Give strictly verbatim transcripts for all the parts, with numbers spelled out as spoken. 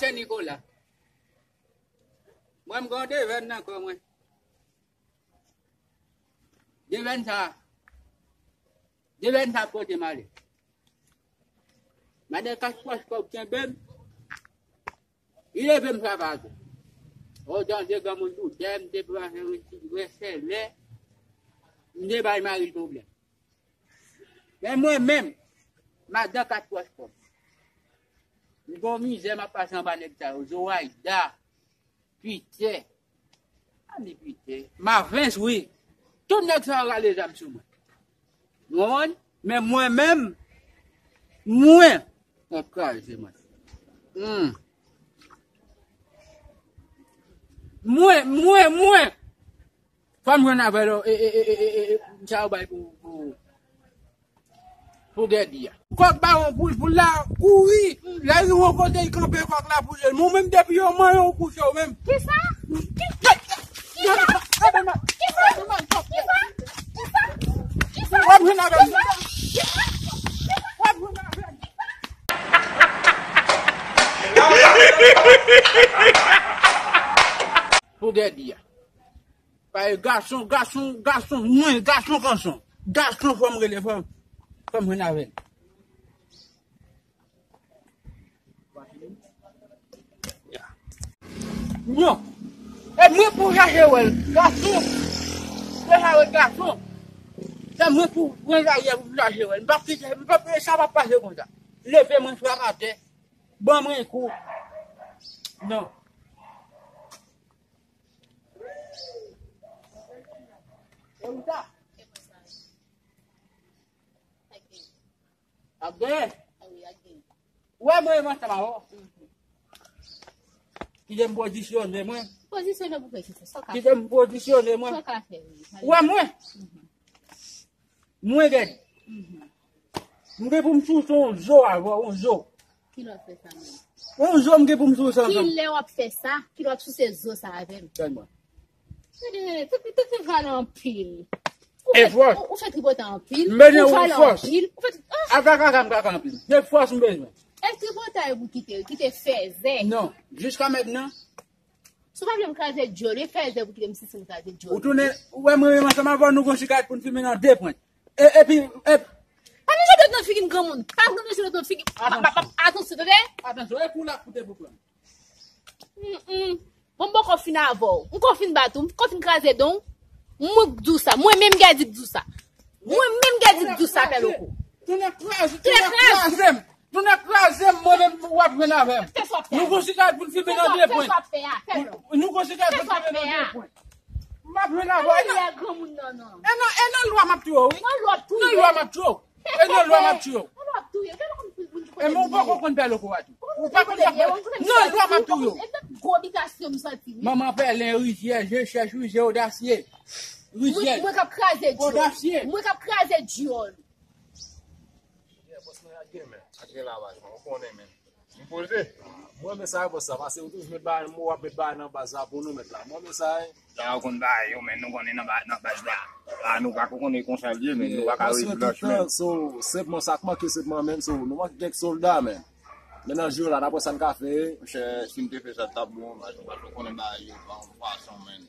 Sen Nikola. Mwen, m gen yon devèn nan kò mwen. Devèn sa, devèn sa pote m ale. Madan Kat Pwòch Kòb kenbe m. Li leve m travay. O danje granmoun doutè, m te pran resèlè, m te bay mari l pwoblèm. Men mwen menm, madan Kat Pwòch Kòb. M gon mizè m ap pase anba nèg sa yo. Zoraida, Pitè. A ni Pitè. Mavens, wi. Tout nèg sa yo rale zam sou mwen. Nou konprann? Men mwen menm, mwen, m ap kraze mwen. Hmm. Mwen, mwen, mwen. Fò m jwenn avè l, e, e, e, e, e, e, sa yo bay pou, pou, pou Gèdi a. Kòk ba yon poul, poul la kouri. Lè li wè kote l kanpe, kòk la pouse l. Mwen menm depi yo manyen w kouche w menm. Kisa? Kisa? Kisa? Kisa? Kisa? Kisa? Kisa? W ap jwenn avè m. W ap jwenn avè m. Pou Gèdi a. Paske gason, gason, gason, mwen, gason kanson. Gason fò m rele, fò, fò m jwenn avè l. Non. E mwen pou chache wè l. Gason. Pou chache wè l gason. Se mwen pou pran lari a pou m chache wè l. M p ap kite, m p ap, sa p ap pase konsa. Leve mwen frape atè. Ban mwen kou. Non. E ou ta? Ap genyen? Ou wè mwen menm ansanm avè w? Kite m pozisyone mwen. Pozisyone pou fè kisa? Sa w ka fè? Kite m pozisyone mwen. Sa w ka fè, wi. Ou wè mwen? Mwen, Gèdi. M gen pou m souse yon zo avè w, yon zo. Kilè w ap fè sa menm? Yon zo m gen pou m souse ansanm. Kilè w ap fè sa? Kilè w ap souse zo sa avè m? Tande mwen. Tande, tande, tande, vale anpil. Ou fè, ou, ou fè tripotay anpil. M bezwen yon fòs. Ou vale anpil. Ou fè, ah! Ata kaka m kaka anpil. Se fòs m bezwen. E tripotay pou kite, kite fèzè. Non, jiska mentnan. Si w pa vle m kraze dyòl, e fèzè pou kite m sisi m kraze dyòl. Ou tounen, ou wè mwen menm ansanm avè w, nou gon sikayèt pou n fimen nan de pwent. E, epi, e, pa manje dwèt nan figi m granmoun. Pa manje dwèt nan figi m. Atansyon. Atansyon, tande? Atansyon, e kou la koute pou pran. Mm, mm. Bon, m poko fin avè w. M ko fin bat ou, m ko fin kraze don w. Mwen k di w sa. Mwen menm Gèdi k di w sa. Mwen menm Gèdi k di w sa, pè loko. Tounen kraze, tounen kraze m. Tounen kraze m, mwen menm w ap jwenn avè m. Nou gon sikayèt pou n fimen nan de pwen. Nou gon sikayèt pou n fimen nan de pwen. M ap jwenn avè w. E nan, e nan lwa m ap touye w, wi. Nan lwa m ap touye w. E nan lwa m ap touye w. E men w poko konn pè loko a tou. Ou pa konn sa. Nan lwa m ap touye w. Manman pèlen, rizyè, je chèch, rizyè, odasye. Rizyè. Mwen k ap kraze dyòl. Odasye. Mwen k ap kraze dyòl. Yeah, bòs mwen ak gen men, ak gen lavaj mwen, ou konnen men. M poze. Mwen men sa, bòs la, pase ou toujou met bagay, mwen w ap met bagay nan baz la pou nou met la. Mwen men sa, eh. Sa ou konn bagay yo, men nou konnen nan ba-, nan baz la. La nou pa ko konnen konsa l ye, men nou pa ka redi lòch men. So, senpman sa k manke senpman men, so, nou manke kèk sòlda men. Men nan jou la, n ap wè sa n ka fè. Monchè, si m te fè sa, t ap bon, men nou pa ko konnen bagay yo pa yon fason men.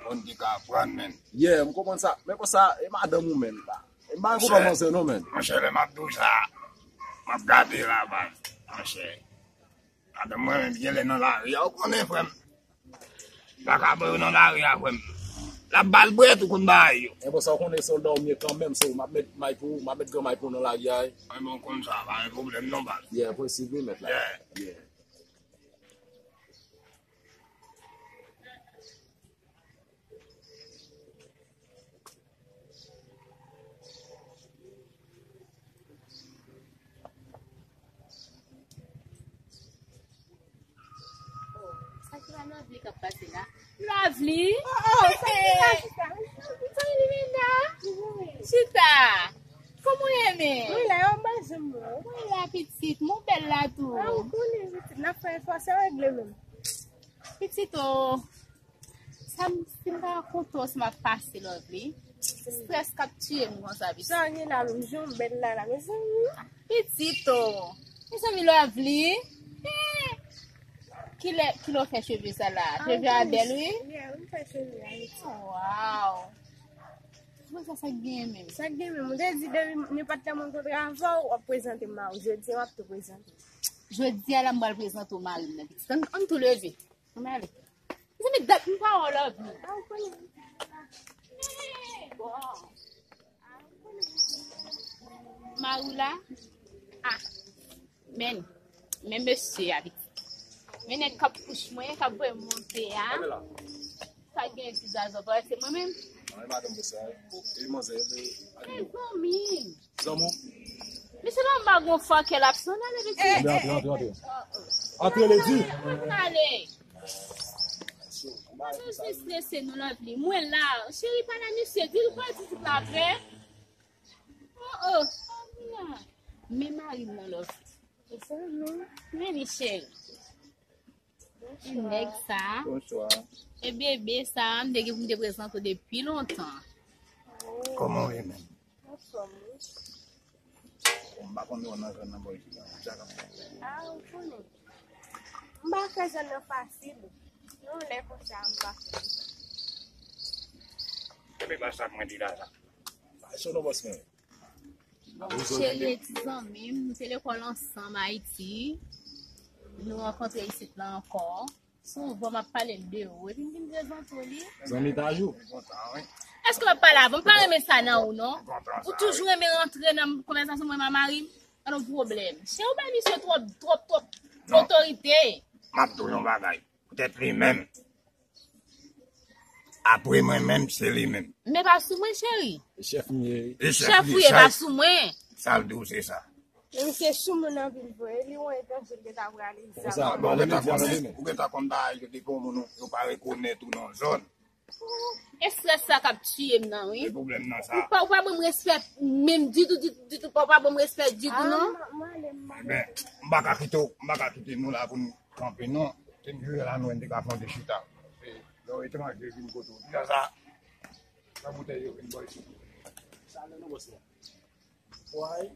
Bon, n te ka aprann, men. Yeah, m konprann sa. Men konsa, e madanm ou menm la. E m pa konprann manzè non, men. Monchè, lè m ap di w sa, m ap gade la, baz. Monchè. Madanm mwen menm, gen lè nan lari a, ou konnen, frè m. M pa ka ba yo nan lari a, frè m. L ap ba l bwè tou konn bagay yo. E bon, sa w konnen, sòlda w m ye kanmenm, so, m ap met may pou ou, m ap met gran may pou ou nan lari a, wi. Mwen bon, konn sa, pa gen pwoblèm non, baz. Yeah, posib, wi, mèt la. Yeah. Yeah. Sa ki pa Lovely k ap pase la? Lovely? Oh, oh, sa ki la, chita. Chita. Kòman w ye menm? Mwen la, yo manje mwen. Mwen la, pitit. Mwen bèl la tou. Ah, ou konnen, pitit. N ap fè efò, se regle menm. Pitit, oh. Sa m, si m ta rakonte w sa m ap pase, Lovely. Strès k ap tiye m konsa, pitit. Sa gen la menm, jan m bèl la, la, mezanmi. Pitit, oh. Mezanmi, Lovely. Eh, Kilè, kilè w fè cheve sa la? Cheve a bèl, wi. Yeah, m fè cheve a, wi. Waw. Mwen sa, sa k genyen menm? Sa k genyen menm? Mwen te di depi nenpòt lè mwen kontre avè w, w ap prezante m mari w. Jodi a, w ap tou prezante m. Jodi a la, m pral prezante w mari m nan, pitit. Ann, ann tou leve. Ann ale. Mezanmi, dat m pa wè w, Lovely. Bon. Mari w la? Ah. Men, men mesye a, pitit. Men nèg k ap pous mwen, k ap voye m monte a. Sa gen ti zazò, pa se mwen menm? Mezanmi. Zanmi. Zanmi w? Mesye pa m pa gon fòkè l ap sonn, ale pitit. Antre, antre, antre, antre. Antre, lady. Ann ale. Pa bezwen strese non, Lovely. Mwen la. Cheri, pale a misye. Di l pa di tout la vre. Oh, oh. Men mari m nan, Lovely. Men li, cheri. E nèg sa. Bonswa. E bebe sa, m te gen pou m te prezante w depi lontan. Kòman w ye menm? Anfòm, wi. Bon, m pa konn yo nan zòn nan bò isit la. Sa k ap fèt? Ah, ou konnen. M pa fè zòn nan fasil. Yon lè konsa, m pa fè. Epi pa sa mwen di la sa. Sa se non bòs mwen. Cheri, ti zanmi m, nou te lekòl ansanm Ayiti. Nou rankontre isit la ankò. Se yon vwa m ap pale l de ou, epi m vin prezante w li. Zanmi ta jou. Èske w ap pale avè m? M pa renmen sa nan ou, non. Ou toujou renmen rantre nan konvèsasyon mwen ak mari m. Pa gen pwoblèm. Cheri, ou bay misye twòp, twòp, twòp otorite. M ap di w yon bagay. Poutèt li menm. Apre mwen menm, se li menm. Men pa sou mwen, cheri. E chèf m ye. E chèf ou ye, pa sou mwen. Sa l di w, se sa. Men misye sou moun anpil vre. Li yon etranje, l gentan prale zam. Bon, ou gentan konnen, ou gentan konn bagay yo depi yon moun yo pa rekonèt ou nan zòn. E strès sa k ap tiye m nan, wi. E pwoblèm nan sa. Ou pa, ou pa ban m respè menm ditou, ditou, ditou, pa, ou pa ban m respè ditou, non. Ebyen, m pa ka kite w, m pa ka kite nou la pou n kanpe, non. Se m jwe la, nou, n te ka fè yon ti chita. E lè yon etranje vin kote w, di sa, sa boutèy yo vin bò isit. Sa lè nou bòs la. Why?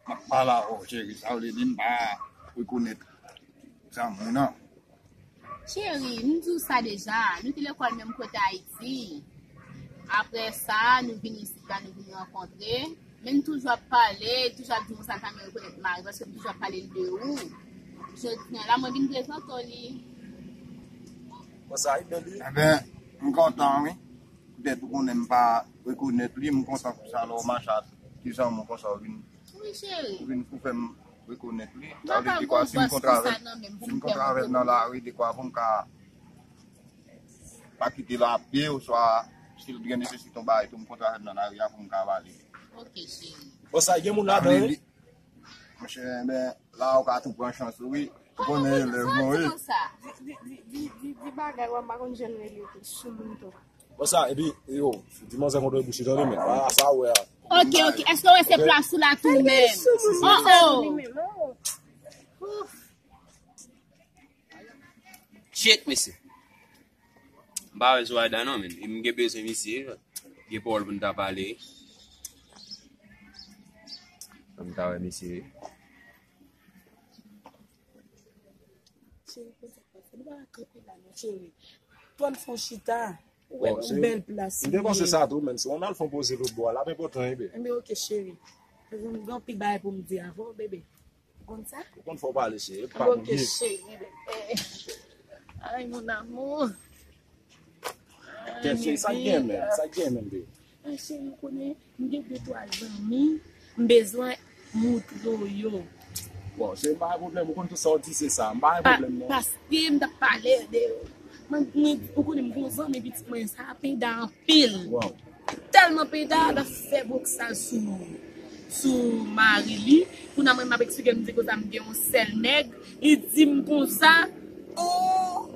M ap pale avè w, cheri, sa vle di m pa rekonèt zanmi w nan. Cheri, m di w sa deja, nou te lekòl menm kote Ayiti. Apre sa, nou vin isit la, nou vin rankontre. Men n toujou ap pale, toujou ap di m sa l pa menm rekonèt mari, paske m toujou ap pale l de ou. Jodi a la, mwen vin prezante w li. Bon, sa, li bèl, wi. Ebyen, m kontan, wi. Poutèt ou konnen m pa rekonèt li, m kontan konsa lè w mache ak ti zanmi w konsa, ou vin, ou vin pou fè m rekonèt li. Sa vle di kwa, si m kontre avè l, si m kontre avè l nan lari, dekwa pou m ka pa kite l a pye, oswa si l gen nesesite yon bagay tou, m kontre avè l nan lari a pou m ka ba li. Ok, cheri. Bon, sa gen moun ladan, wi. Monchè, men, la ou ka tou pran chans ou, wi. Ou konnen elèv mwen, wi. Di, di, di, di, di bagay, wè, m pa konn jan nou rele yo tou, sou moun tou. Bon, sa, epi, yo, di manzè kontre bouch li, tande, men. A, sa ou wè a. Ok, ok. Èske w wè se plas ou la tou menm? Oh, oh. Shit, mesye. M pa wè Zoraida non, men. E m gen bezwen misye. Gen pawòl pou n ta pale. Fò m ta wè misye. Cheri, kote w pase? Nou pa kanpe la non, cheri. Pran fon chita. Ou wè yon bèl plas. M te panse sa tou, men si w al fon poze lòt bò a, l ap enpòtan, wi, bebe. Enben, ok, cheri. Paske m gen anpil bagay pou m di avè w, bebe. Ou konn sa? Ou konn fò w pale, cheri. Epi pa konn byen. Ok, cheri, bebe. Ay, mon amour. Kè cheri, sa k gen menm? Sa k gen menm, bebe? Ay, cheri, ou konnen, m gen de twa zanmi, m bezwen moutre w yo. Bon, cheri, m pa gen pwoblèm, ou konn tout sa w di, se sa. M pa gen pwoblèm, non. Paske m t ap pale de yo. Mwen, mwen, ou konnen, m gen yon zanmi pitit mwen, sa peda anpil. Tèlman peda, l ap fè boksal sou, sou mari li. Kounye a mwen, m ap eksplike l, m di konsa, m gen yon sèl nèg. Li di m konsa, oh,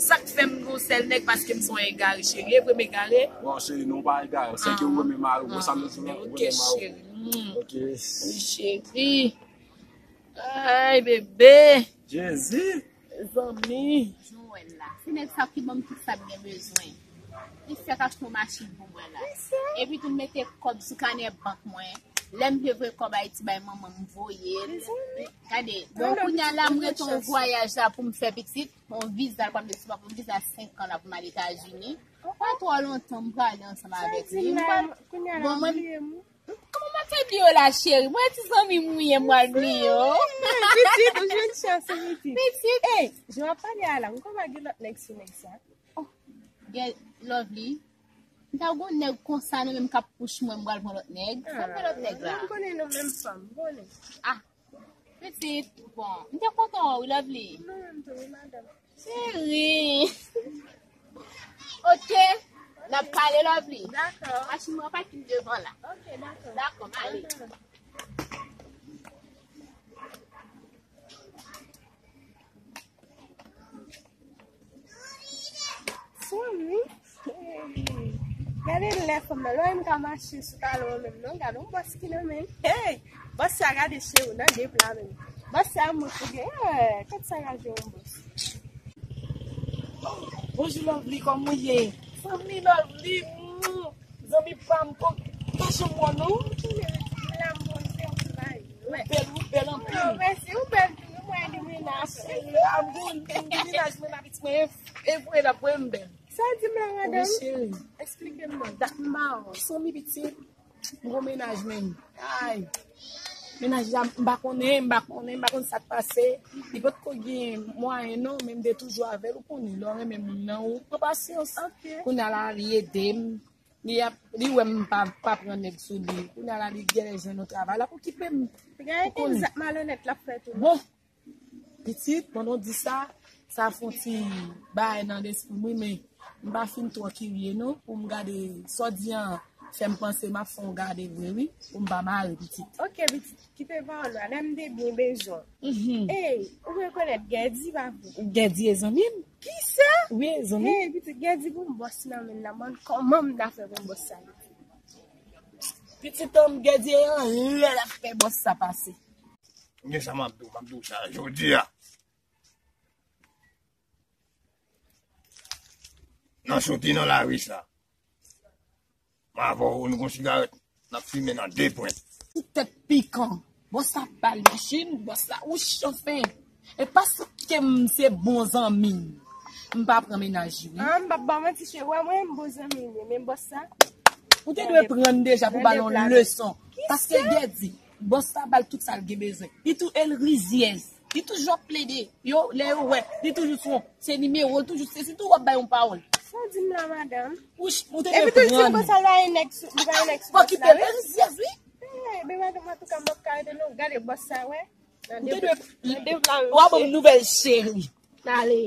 sa k fè m gen yon sèl nèg, paske m se yon egare, cheri. E vre m egare? Bon, cheri, non, w pa egare. Se ke ou renmen mari w, sa m di la, ou renmen mari w. Ok, cheri. Wi, cheri. Ay, bebe. Jezi. Zanmi. Jan w wè l la. Se nèg sa ki ban m tout sa m gen bezwen. Li fèk achte yon machin pou mwen la. Epi tou, m mete kòb sou kanè bank mwen. Lè m te voye kòb Ayiti bay manman m, m voye l. Gade, bon, kounye a la, m rete yon vwayaj la pou m fè pitit, yon viza, l pral mete sou pa pou m viza senk an la pou m al Etazini. Pa twò lontan, m prale ansanm avèk li. M pral, bon, mwen, kòman m ap fè bliye w la, cheri? Mwen, ti zanmi m ou ye, m pral bliye w. Pitit, ou jwenn chans, pitit. Pitit. Ey, jan w ap pale a la, m kwè pa gen lòt nèg sou nèg sa. Oh, gen Lovely. M ta gon nèg konsa, non, menm k ap pouch mwen, m pral pran lòt nèg. Sa fè lòt nèg la. M konnen nou menm fanm, m konnen. Ah, pitit, bon, m te kontan wè w wi, Lovely. Nou menm tou, wi, madanm. Cheri. Ok, n ap pale, Lovely. Dakò. Machin mwen pakin devan la. Ok, dakò. Dakò, m ale. Sou mi. Gade lè fanm nan. Lè m ka mache sou talon menm non. Gade yon bòs ki nan men. Hey! Bòs sa gade cheri nan de pla menm. Bòs sa mouch ou gen. Hey, kot sa gade yon bòs. Bonjou Lovely, kòman w ye? Fanmi Lovely, mm, zanmi pa m, kò, pa janm wè w non. Ou bèl, ou bèl anpil. Mèsi, ou bèl tou, mwen de menaj. Mwen de menaj mwen, pitit mwen, e vre la, vre m bèl. Sa w di m la, madanm? Wi, cheri. Eksplike m non. Dat m pa wè w. Fanmi pitit. M gon mennaj menm. Ay. Mennaj la, m pa konnen, m pa konnen, m pa konn sa k pase. Li potko gen mwayen non, men m te toujou avè l, ou konnen. Lè w renmen moun nan, ou pran pasyans. Ok. Kounye a la, li ede m. Li ap, li wè m pa, pa pran nèg sou li. Kounye a la, li genlè jwenn yon travay. L ap okipe m. Ou konnen. Gade ki zak malonèt l ap fè tou. Bon. Pitit, pandan w di sa, sa fè yon ti bagay nan lespri m, wi, men m pa fin twò kirye, non, pou m gade sa w di an, fè m panse m ap fè yon gade vre, wi, pou m pa mare, pitit. Ok, pitit, kite pawòl la, lè m te byen bezwen w. Mhm. Ey, ou rekonèt Gèdi, pa vre? Gèdi e zanmi m. Kisa? Wi, e zanmi m. Ey, pitit, Gèdi gon bòs nan men l la, man, kòman m ta fè pou m bòs sa, pitit? Pitit an m, Gèdi e anlè l ap fè bòs sa pase. Gen sa m ap di w, m ap di w sa jodi a. Nan soti nan lari sa, m avè w, nou gon sigarèt, n ap fimen nan de pwen. Ti tèt pikan. Bòs la bal machin, bòs la wouch anfen. E paske m se bon zanmi m, m pa pran mennaj li, wi. Ah, m p ap ba w manti, cheri, wè mwen, m bon zanmi li ye, men bòs sa. Ou te dwe pran l deja pou ba l yon leson. Paske Gèdi, bòs la ba l tout sa l gen bezwen. Li tou, e l rizyèz. Li toujou ap plede. Yo, lè yo wè, li toujou sou, se nimewo l toujou, se sitou w ap bay yon pawòl. Sa w di m la, madanm? Ou te dwe pran li. Epi tou, l di m konsa, l pa gen nèg sou, li pa gen nèk sou bòs la, wi. Pòkipè, e rizyèz, wi. Eh, ben, madanm, antouka, m p ap ka rete non. Gade bòs sa, wè. Ou te dwe, w ap ban m nouvèl cheri. Ale.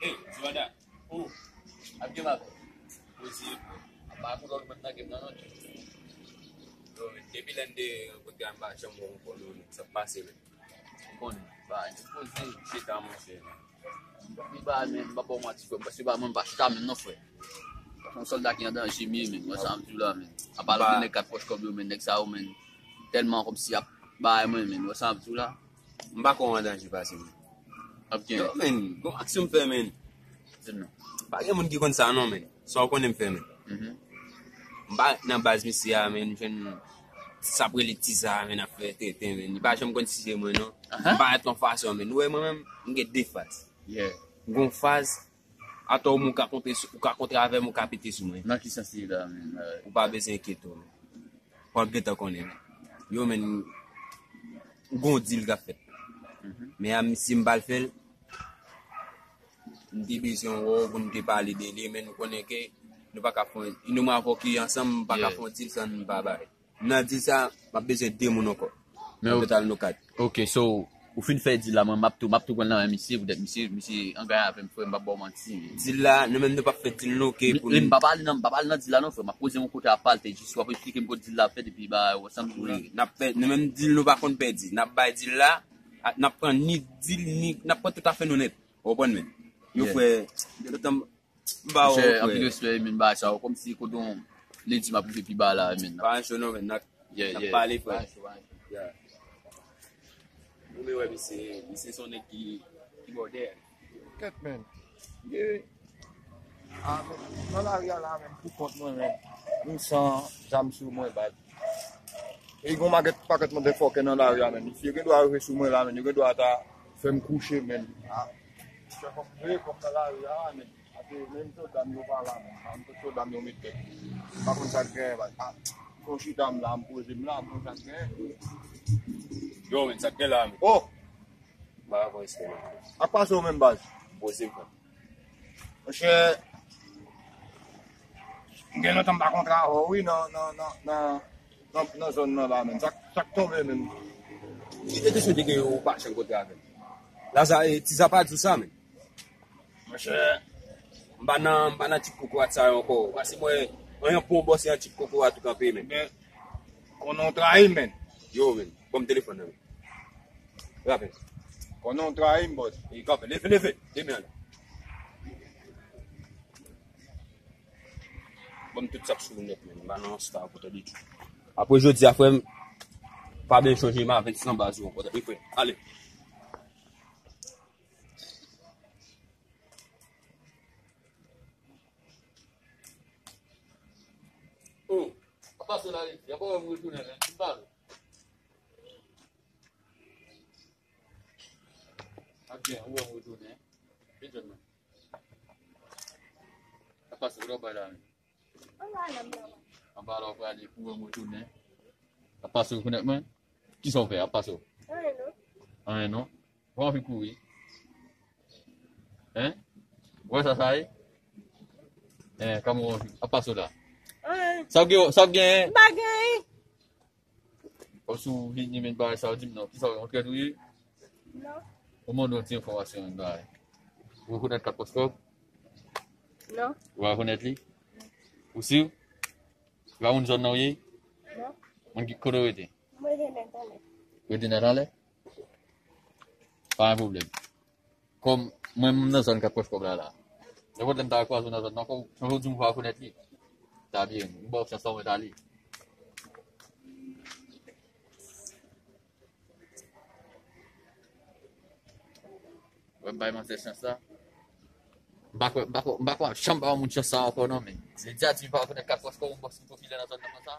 Ey, Joana, ou ap gen m avè m. Poze, apa akout lòt mwen nan gen m nan non. Yo, men, depi lè n te rankontre a, m pa janm wè w ankò non, men sa pase, men. M konnen, ba, n poze chita, monchè, men. Li ba, men, m pa ba w manti, frè m, paske ba mwen, m pa chita menm non, frè. Paske yon sòlda ki an danje m ye, men, wè sa m di w la, men. Apa lòt nèg k ap pòch kòb yo, men, nèg sa yo, men, tèlman kòmsi y ap bay mwen, men, wè sa m di w la. M pa kwè w an danje pase mwen. Yo, men, gon aksyon m fè, men. Di m non. Pa gen moun ki konn sa non, men. Sa w konnen m fè, men. Mhm. M pa nan baz misye a, men, m jwenn sa ap rele ti sa a, men, ap fè tenten, men. Li pa janm konn si se mwen, non. Aha. M parèt yon fason, men. Ou wè mwen menm, m gen de faz. Yeah. M gon faz, atò ou ka kontre sou, ou ka kontre avè m, ou ka pete sou mwen. Nan ki sans li ye la, men? Ou pa bezwen enkyete w, men. W ap gentan konnen, men. Yo, men, gon dil k ap fèt. Mhm. Men a, si m pa l fè l, m te bezwen wè w pou n te pale de li, men nou konnen ke nou pa ka fè yon, nou mwen avè w ki ansanm, m pa ka fè yon dil san m pa bay. Nan dil sa, m ap bezwen de moun ankò. Men total nou kat. Ok, so, ou fin fè dil la, mwen, m ap tou, m ap tou pran l nan men misye, poutèt misye, misye angaj avè m, frè, m p ap ba w manti. Dil la, nou menm nou p ap fè dil nou ke pou nou. M pa pale nan, m pa pale nan dil la non, frè, m ap poze yon kote apa, l te jis w ap eksplike m kot dil la ap fèt, epi ba, w sanm tou la. Wi, n ap fè, nou menm dil nou pa konn pèdi. N ap bay dil la, a, n ap pran ni dil, ni, n ap pran tout afè nou nèt. Ou konprann, men? Yo, frè, de lòt tan, m ba w, frè. Monchè, anpil respè, men, bagay sa yo, kòmsi kote yon ledi m ap rive pi ba la, men. Pa an cho non, men, n ap, n ap pale, frè. Pa an cho, pa an cho. Yeah. Ou menm wè, misye, misye se yon nèg ki, ki bòdè. Kèt, men. Yeah. Ah, men, nan lari a la, men, pou kont mwen, men, m san zam sou mwen, baz. E gen yon pakèt, pakèt motherfucker nan lari a, men. Yo gen dwa rive sou mwen la, men. Yo gen dwa ta fè m kouche, men. Ah, se kòm vre, kòm nan lari a, men. Ate, menm sòlda m yo pa la, men. Ah, menm sòlda m yo met tèt. M pa konn sa k genyen, baz. Ah, fon chita m la, m poze m la, m konn sa k genyen. Yo, men, sa k gen la, men. Oh! Ba, bon, respè, men. Ak pase w menm, baz. Poze m, frè. Monchè, m gen lontan m pa kontre avè w, wi, nan, nan, nan, nan, nan, nan zòn nan la, menm. Sa k, sa k tonbe, menm? Ki te kesyon te gen ou pa janm kontre avè m? Laza, e, Tiza pa di w sa, menm. Monchè, m pa nan, m pa nan tit kokorat sa yo ankò. Pase mwen, mwen yon bon bòs e yon tit kokorat ou kanpe, menm. Men, konnen w trayi m, menm. Yo, menm. Ban m telefòn nan, menm. Rapid. Konnen w trayi m, bòs. E kanpe, leve, leve. Demen la. Ban m tout sa k sou ou nèt, menm. M pa nan star ankò, tande tou. Apre jodi a, frè m, pa byen chonje m avèk san baz yo ankò, tande, frè. Ale. Oh, apa sou la, y a pa wè m retounen, menm. Ki bal? Ak byen, ou wè m retounen. Vin jwenn mwen. Apa sou la, bay la, menm. Anba la, m la. Anba la, ou prale pou wè m retounen. Apa sou rekonèt mwen? Kisa w fè? Apa sou? Anyen non. Anyen non? Ou anvi kouri? Hein? Ou wè sa, sa ye? Hein, kòman ou anvi? Apa sou la? Anyen. Sa w gen, sa w gen? M pa gen. Kòmsi w vini menm bagay sa w di m non. Kisa w, yon trèt ou ye? Non. Ou mande yon ti enfòmasyon menm bagay. Ou rekonèt Kat Pòs Kòb? Non. Ou pa rekonèt li? Ou si? Ou pa moun zòn nan ou ye? Non. Moun ki kote w rete? Mwen rete nèt anlè. Rete nèt anlè? Pa gen pwoblèm. Kòm mwen menm nan zòn Kat Pòs Kòb la la. Nenpòt lè m ta kwaze w nan zòn nan, kòm yon jou w di m ou pa rekonèt li. Ta byen, m ba w chans sa mwen ta li. Wè m bay manzè chans la. M pa kwè, m pa kwè, m pa kwè ap janm ba yon moun chans sa ankò non, men. Se di a di m pa rekonèt Kat Pòs Kòb, yon bòs ki popilè nan zòn nan konsa.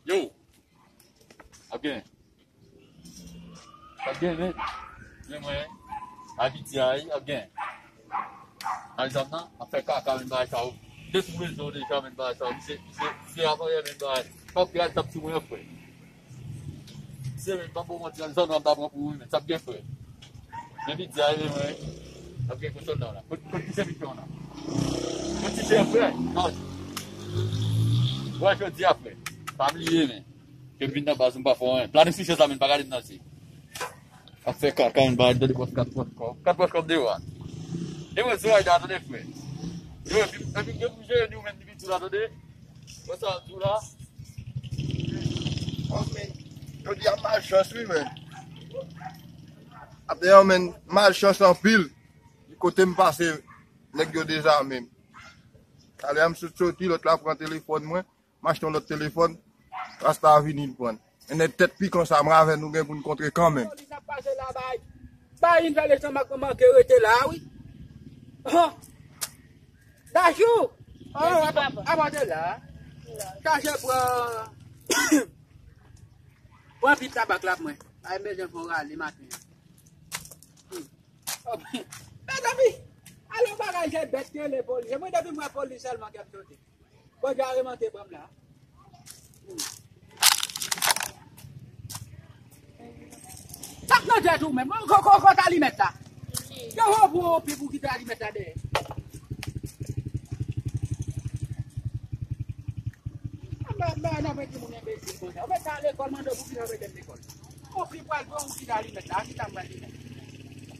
Yo, ap gen. Ap gen, men. Men mwen, abitye a, ap gen. Al zam nan, ap fè kaka, men bagay sa yo. Detwi rezo deja, men bagay sa yo. Misye, misye, misye ap anyen, men bagay. Kòb ki al tap sou mwen, frè. Misye, men, pa bon manti, al zam nan, m ta pran pou ou, men. Sa ap gen, frè. Men piti a, men mwen, ap gen kochon nan la. Kot, kot ki se piti an la? Kot ki se frè? Non. Wè, jodi a, frè. Pa bliye, men. Ke m vin nan baz, m pa fè anyen. Plane sou chèz la, men pa gade m nan zye. Ap fè kaka, men pa gade bòs Kat Pòs Kòb. Kat Pòs Kòb deyò a. E mwen, sou ayda, tande, frè. Yo, epi, epi, yo, m jere ni ou menm, ni piti la, tande. Wè sa, tou la. Oh, men. Jodi a, malchans, wi, men. Ap deyò, men, malchans anpil. Kote m pase, nèg yo dezame m. Talè a m sot soti, lòt la pran telefòn mwen, m achte yon lòt telefòn, rasta a vini l pran l. Men nèg tèt pikan sa, mwen avè nou gen pou n kontre kanmenm. Polis ap pase la, bay. Bay, vin fè lesann ak manke rete la, wi. Hon. Dachou! Oh, ap, ap de la. Chache pran, pran pit tabak la pou mwen. Ay, m bezwen fè yon rale maten an. Hmm. Oh, mezanmi, alò bagay se bèt ke le polis. E mwen depi m wè polis sèlman kè m sote. Bon, jan remante pran m la. Hmm. Sa k nan tèt ou menm? Ko, ko, kot alimèt la? Yo, ho, pou, pou, pou kite alimèt la dèyè. Mwen, mwen, nan mwen timoun enbesil konsa. Ou mèt al lekòl, mande w pou ki sa w mete m lekòl. Ou ki pral pran ou kite alimèt la, a ki sa m pral di menm?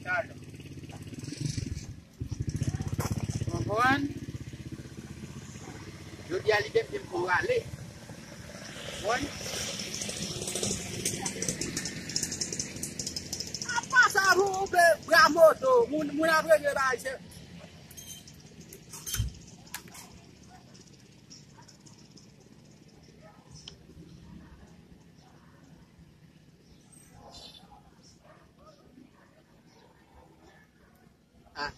Sa alò. Konprann? Jodi a li te mete m pou rale. Konprann? Sa pou ou pe bra moto, moun, moun ap regle bagay se. Ah,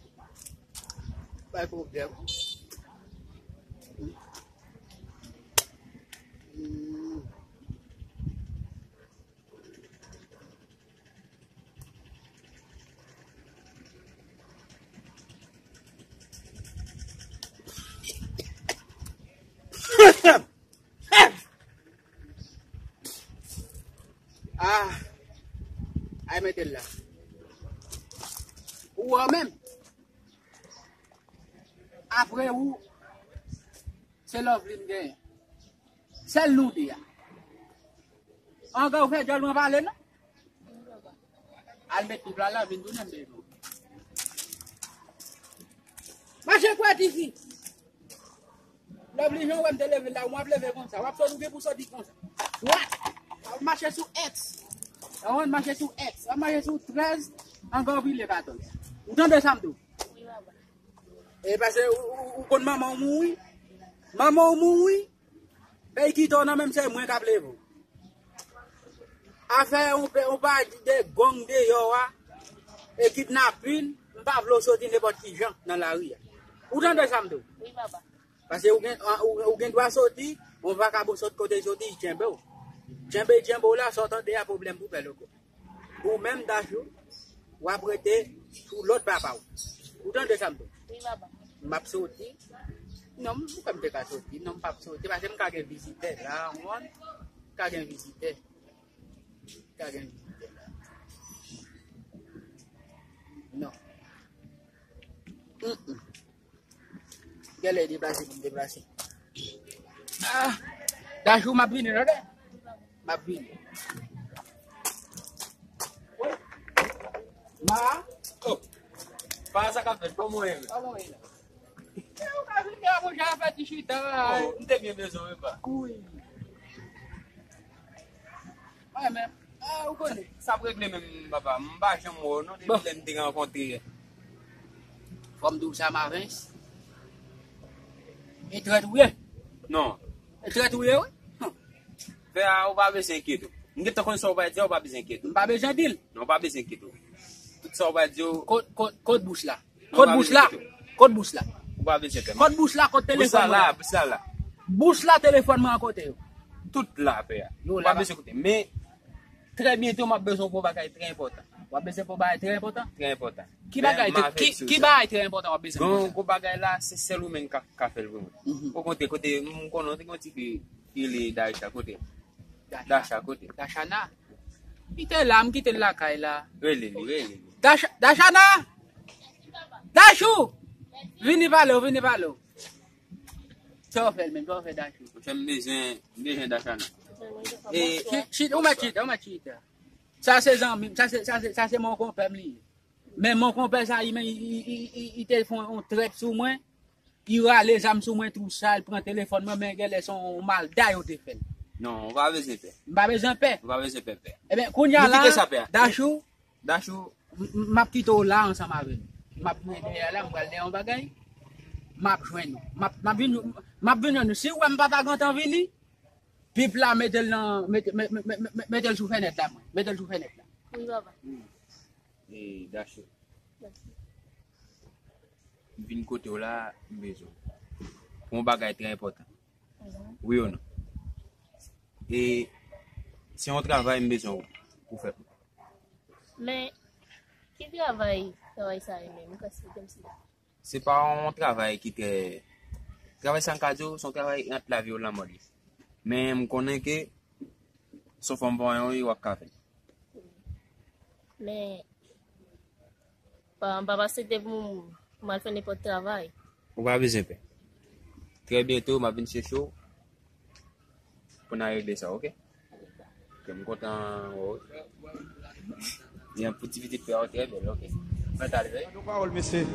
bay pwoblèm. Hmm. Ah, ay mete l la. Ou wè menm. Apre ou, se Loveline genyen. Sèl nou de a. Anga ou fè djòl mwen pale non. Al met pip la la, vin tounen m bezwen. Mache kwè tifi. Loveline, jan w wè m te leve la, w ap leve konsa. W ap sot, ou gen pou soti konsa. What? W ap mache sou X. W ap mache sou X. W ap mache sou trèz, anga w vire katòz. Ou tande sa m di w? E paske ou, ou, ou konn manman w mouri. Manman w mouri. Peyi ki to nan menm se mwen k ap leve w. Afè yon pe, yon pa de gang deyò a, e kidnapin, m pa vle w soti nenpòt ki jan nan lari a. Ou tande sa m di w? Wi, papa. Paske ou gen, ou, ou gen dwa soti, yon vakabon sot kote l soti, li tchenbe w. Tchenbe, tchenbe w la, sa w tande a pwoblèm pou pè loko. Ou menm, Dachou, w ap rete sou lòd papa w. Ou tande sa m di w? Wi, papa. M ap soti. Non, m kwè m te ka soti. Non, m p ap soti. Paske m ka gen vizitè la, w konprann? M ka gen vizitè. M ka gen vizitè la. Non. Mm, mm. Gèlè deplase pou m deplase. Ah, Dachou, m ap vini, tande? M ap vini. Ma? Oh. Pa sa k ap fèt, kòman w ye? Kòman w ye la? E, ou ka vini a, monchè, a fè ti chita. Oh, m te byen bezwen w, pa. Wi. Mwen menm. Ah, ou konnen. Sa ap regle menm, papa. M pa janm wè w, non, depi lè n te rankontre. Fò m di w sa, Mavens. E trèt ou ye? Non. E trèt ou ye, wi. Hum. Pè a, ou pa bezwen enkyete w. M gentan konn sa w pral di a, ou pa bezwen enkyete w. M pa bezwen di l. Non, ou pa bezwen enkyete w. Tout sa w pral di yo. Kot, kot, kot bouch la? Kot bouch la? Kot bouch la? Ou pa bezwen pè. Kot bouch la, kot telefòn mwen an? Bouch la la, bouch la la. Bouch la, telefòn mwen an kote yo? Tout la, pè a. Ou pa bezwen koute. Men, trè byento, m ap bezwen pou yon bagay trè enpòtan. W ap bezwen pou yon bagay trè enpòtan? Trè enpòtan. Ki bagay, ki, ki bagay trè enpòtan w ap bezwen pou sa? Gwo bagay la, se sèl ou menm ka, ka fè l pou mwen. Okontrè, kote, m konnen w te gen yon ti fi ki rele Daisha, kote? Dasha, kote? Dashana. Li te la, m kite l lakay la. Rele li, rele li. Dasha, Dashana! Dashou! Vini pale w, vini pale w. Sa w fè l menm, sa w fè Dashou? Monchè, m bezwen, m bezwen Dashana. E, chita, ou mèt chita, ou mèt chita. Sa se zanmi m, sa se, sa se, sa se mon konpè m li ye. Men mon konpè sa, li, men, li, li, li, li, li te fè yon, yon trèt sou mwen. Li rale zam sou mwen tou sa, li pran telefòn mwen, men genlè se yon malda yo te fè l. Non, ou pa bezwen pè. M pa bezwen pè. Ou pa bezwen pè, pè. Ebyen, kounye a la, Dachou, Dachou, m, m, m ap kite w la ansanm avè nou. M ap vin dèyè la, m pral dèyè yon bagay. M ap jwenn ou. M ap, m ap vin, m ap vin jwenn ou. Si w wè m pa ta gentan vini, pip la, mete l nan, mete, me-, me-, me-, me-, mete l sou fenèt la, mwen. Mete l sou fenèt la. Wi, papa. E, Dachou. M vin kote w la, m bezwen w. Pou yon bagay trè enpòtan. Wi ou non? E se yon travay m bezwen w pou fè pou mwen. Men, ki travay, travay sa ye menm? Ou ka esplike m silvouplè? Se pa yon travay ki trè, travay sa m ka di w, se yon travay ant lavi ou lanmò li. Men m konnen ke se yon fanm vanyan w ye, w ap ka fè l. Men, pa, m pa aksepte pou m, pou m al fè nenpòt travay. Ou pa bezwen pè. Trè byento, m ap vin chèche w pou n al regle sa, oke? Ke m kontan wè w. Gen pou ti pitit pè a w trè bèl, oke. Mwen t al veye. Nou pawòl, mesye.